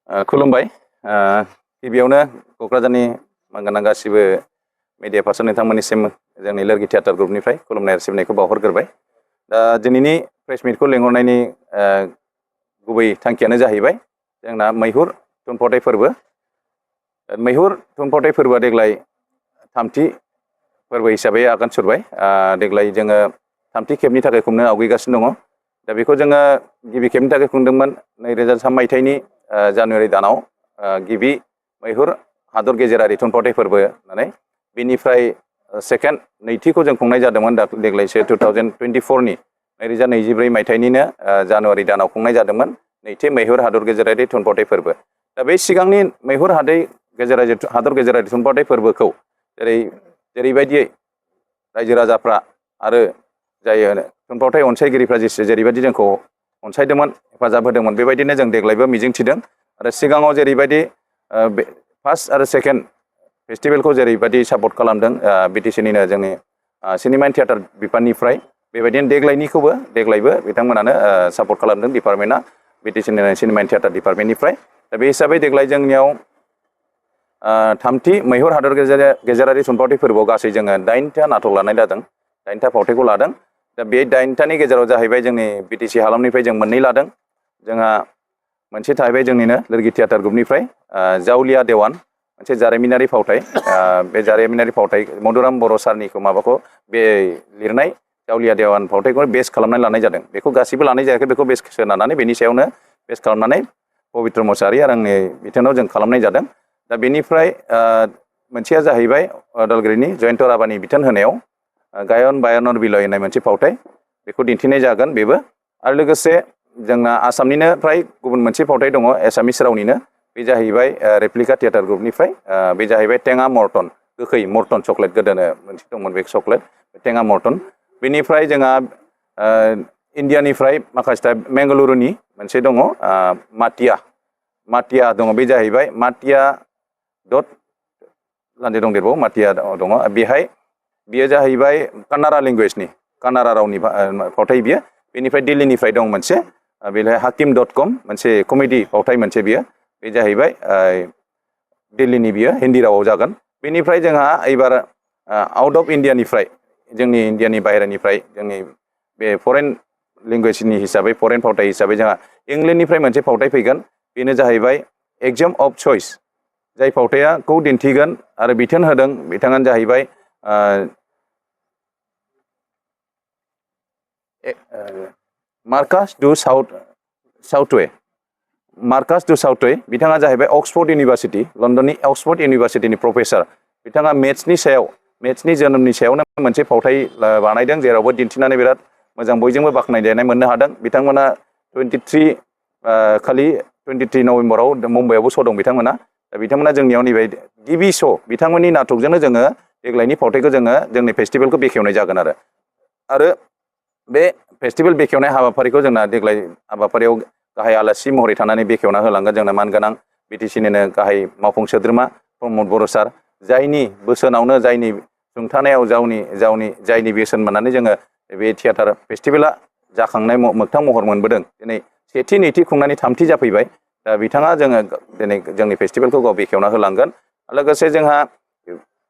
खुलुमबाय गिबियावनो क'क्राझारनि मानगोनां गासिबो मिडिया पार्सन नोंथांमोननिसिम जोंनि लोरगि थियेटार ग्रुपनिफ्राय खुलुमनाय आरो सिबिनायखौ बावहरग्रोबाय। दा दिनैनि प्रेस मिटखौ लेंहरनायनि गुबै थांखियानो जाहैबाय जोंना मैहुर थुनफावथाय फोरबो। मैहुर थुनफावथाय फोरबोआ देग्लाय थामथि फोरबो हिसाबै आगान सुरबाय। देग्लाय जोङो थामथि खेबनि थाखाय खुंनो आवगायगासिनो दङ। दा बेखौ जोङो गिबि खेबनि थाखाय खुंदोंमोन 2003 मायथाइनि जानुवारि दानाव गिबि मैहुर हादर गेजेरारि थुनफावथाय फोरबो होननानै बेनिफ्राय सेकेन्ड नैथिखौ जों खुंनाय जादोंमोन देग्लायसो 2024नि 2024 मायथाइनिनो जानुवारि दानाव खुंनाय जादोंमोन नैथि मैहुर हादर गेजेरारि थुनफावथाय फोरबो। दा बे सिगांनि मैहुर हादर गेजेरारि थुनफावथाय फोरबोखौ जेरैबायदियै रायजो राजाफ्रा आरो जाय थुनफावथाय अनसायगिरिफ्रा जेरैबायदि जोंखौ अनसायदोंमोन हेफाजाब होदोंमोन बेबायदिनो जों देग्लायबो मिजिंथिदों। आरो सिगाङाव जेरैबायदि फार्स्ट आरो सेकेन्ड फेस्टिभेलखौ जेरैबायदि सापर्ट खालामदों बिटिसिनिनो जोंनि सिनेमा एन्ड थियेटार बिफाननिफ्राय बेबायदिनो देग्लायबो बिथांमोनानो सापर्ट खालामदों डिपार्टमेन्टआ बिटिसिनि सिनेमा एन्ड थियेटार डिपार्टमेन्टनिफ्राय। दा बे हिसाबै देग्लाय जोंनियाव थामथि मैहुर हादर गेजेरारि थुनफावथाय फोरबोआव गासै जोङो 8था नाटक लानाय जादों, 8था फावथायखौ लादों। दा बे 8थानि गेजेराव जाहैबाय जोंनि बिटिसि हालामनिफ्राय जों 2 लादों। जोंहा मोनसे थाहैबाय जोंनिनो लोरगि थियेटार ग्रुपनिफ्राय जावलिया देवान मोनसे जारिमिनारि फावथाय। बे जारिमिनारि फावथाय मधुराम बर' सारनिखौ बे लिरनाय जावलिया देवान फावथायखौ बेस खालामनानै लानाय जादों। बेखौ गासिबो लानाय जायाखै, बेखौ बेस सोनारनानै बेनि सायावनो बेस खालामनानै पबित्र मोसाहारि आरो आंनि बिथोनाव जों खालामनाय जादों। दा बेनिफ्राय मोनसेया जाहैबाय उदालगुरिनि जयन्त राभानि बिथोन होनायाव गायन बायनर बिलय होननाय मोनसे फावथाय, बेखौ दिन्थिनाय जागोन बेबो। आरो लोगोसे जोंना आसामनिनो फ्राय गुबुन मोनसे फावथाय दङ एसामिस रावनिनो, बे जाहैबाय रेप्लिका थियेटार ग्रुपनिफ्राय। बे जाहैबाय टेङा मर्टन, गोखै मर्टन चक्लेट, गोदोनो मोनसे दंमोन बे चक्लेट टेङा मर्टन। बेनिफ्राय जोंहा इन्डियानिफ्राय माखासे बेंगालुरुनि मोनसे दङ माटिया दङ, बे जाहैबाय माटिया लान्जे दंदेरबावो माटिया दङ। बियो जाहैबाय कान्नाडा लेंगुवेजनि, कान्नाडा रावनि फावथाय बियो। बेनिफ्राय दिल्लीनिफ्राय दं मोनसे, बेहाय hakim.com मोनसे कमेडि फावथाय मोनसे बियो, बे जाहैबाय दिल्लीनि, बियो हिन्दी रावाव जागोन। बेनिफ्राय जोंहा एबार आउट अफ इन्डियानिफ्राय, जोंनि इन्डियानि बाहेरानिफ्राय जोंनि बे फरेन लेंगुवेजनि हिसाबै फरेन फावथाय हिसाबै जोंहा इंलेन्डनिफ्राय मोनसे फावथाय फैगोन। बेनो जाहैबाय एग्जाम अफ चइस। जाय फावथायखौ दिन्थिगोन आरो बिथोन होदों बिथाङानो जाहैबाय मार्कास डु साउथवे। बिथाङा जाहैबाय अक्सफर्ड इउनिभारसिटि, लन्डननि अक्सफर्ड इउनिभारसिटिनि प्रफेसार। बिथाङा मेथ्सनि जोनोमनि सायावनो मोनसे फावथाय बानायदों, जेरावबो दिन्थिनानै बिराद मोजां बयजोंबो बाख्नायजानाय मोननो हादों। बिथांमोना 23 नभेम्बराव मुम्बाइआवबो श' दं बिथांमोना। दा बिथांमोना जोंनियाव नैबे गिबि श' बिथांमोननि नाटकजोंनो जोङो देग्लायनि फावथायखौ जोङो जोंनि फेस्टिभेलखौ बेखेवनाय जागोन। आरो बे फेस्टिभेल बेखेवनाय हाबाफारिखौ जोंना देग्लाय हाबाफारियाव गाहाय आलासि महरै थानानै बेखेवना होलांगोन जोंना मानगोनां बिटिसिनिनो गाहाय मावफुं सोद्रोमा प्रमद बर' सार, जायनि बोसोनावनो, जायनि सुंथानायाव जायनि बोसोन मोननानै जोङो बे थियेटार फेस्टिभेला जाखांनाय मोगथां महर मोनबोदों। दिनै सेथि नैथि खुंनानै थामथि जाफैबाय। दा बिथाङा दिनै जोंनि फेस्टिभेलखौ गाव बेखेवना होलांगोन। लोगोसे जोंहा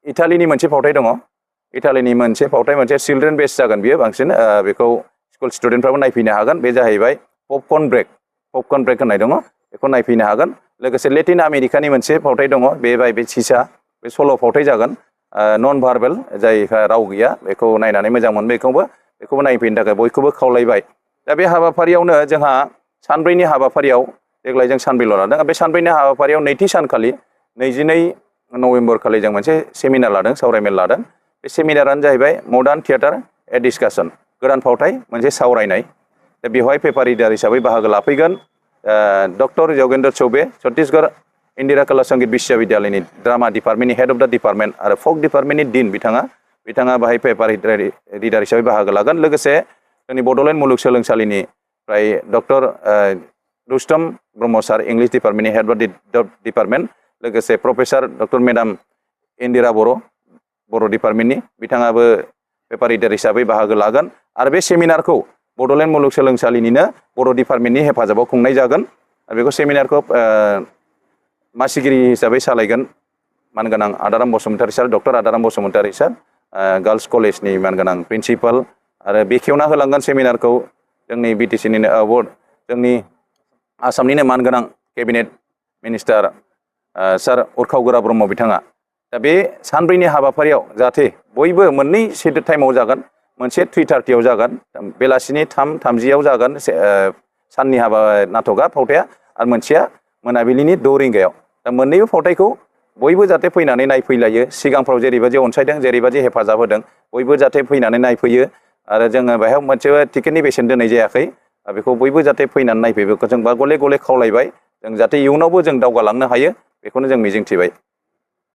इटालिनि मोनसे फावथाय दङ, इटालिनि मोनसे फावथाय, मोनसे चिलड्रेन बेस्ट जागोन बियो बांसिन, बेखौ स्कुल स्टुडेन्टफ्राबो नायफैनो हागोन। बे जाहैबाय पपकर्न ब्रेक होननाय दङ, बेखौ नायफैनो हागोन। लोगोसे लेटिन आमेरिकानि मोनसे फावथाय दङ, बे सिसा, बे सल' फावथाय जागोन, नन भार्बेल, जायहा राव गैया, बेखौ नायनानै मोजां मोनो। बेखौबो नायफैनो थाखाय बयखौबो खावलायबाय। दा बे हाबाफारियावनो जोंहा सानब्रैनि हाबाफारियाव देग्लाय जों सानब्रैल' लादों। बे सानब्रैनि हाबाफारियाव नैथि सानखालि 22 नभेम्बर खालि जों मोनसे सेमिनार लादों, सावरायमेल लादों। बे सेमिनारानो जाहैबाय मडार्न थियेटार ए डिसकासन, गोदान फावथाय मोनसे सावरायनाय। दा बेवहाय पेपार रिडार हिसाबै बाहागो लाफैगोन डक्टर यगेन्द्र चौबे, छत्तीसगढ़ इन्दिरा कला संगीत विश्वविद्यालयनि ड्रामा डिपार्टमेन्टनि हेड अफ दा डिपार्टमेन्ट आरो फक डिपार्टमेन्टनि डिन बिथाङा बाहाय पेपार रिडार हिसाबै बाहागो लागोन। लोगोसे जोंनि बड'लेण्ड मुलुगसोलोंसालिनिफ्राय doctor Rustam Brahma sir, English डिपार्टमेन्टनि हेड अफ डिपार्टमेन्ट, लोगोसे professor doctor madam Indira Boro' डिपार्टमेन्टनि, बिथाङाबो पेपार रिडार हिसाबै बाहागो लागोन। आरो बे सेमिनारखौ बड'लेण्ड मुलुगसोलोंसालिनिनो बर' डिपार्टमेन्टनि हेफाजाबाव खुंनाय जागोन। आरो बेखौ सेमिनारखौ मासिगिरि हिसाबै सालायगोन मानगोनां आदाराम बसुमतारी सार, डक्टर आदाराम बसुमतारी सार, गार्लस कलेजनि मानगोनां प्रिन्सिपाल, आरो बेखेवना होलांगोन सेमिनारखौ जोंनि बिटिसिनिनो जोंनि आसामनिनो मानगोनां केबिनेट मिनिस्टार सार उरखाव गोरा ब्रह्म बिथाङा। दा बे सानब्रैनि हाबाफारियाव जाहाथे बयबो मोननै शेड्युल टाइमाव जागोन, मोनसे 3:30 जागोन, बेलासिनि 3:30 जागोन साननि हाबा नाटकआ फावथाया, आरो मोनसेया मोनाबिलिनि 6 रिंगायाव। दा मोननैबो फावथायखौ बयबो जाहाथे फैनानै नायफैलायो, सिगांफ्राव जेरैबायदि अनसायदों जेरैबायदि हेफाजाब होदों बयबो जाहाथे फैनानै नायफैयो। आरो जोङो बेहाय मोनसे टिकेटनि बेसेन दोननाय जायाखै, बेखौ बयबो जाहाथे फैनानै नायफैयो, जों गले गले खावलायबाय, जों जाहाथे इयुनावबो जों दावगालांनो हायो बेखौनो जों मिजिंथिबाय।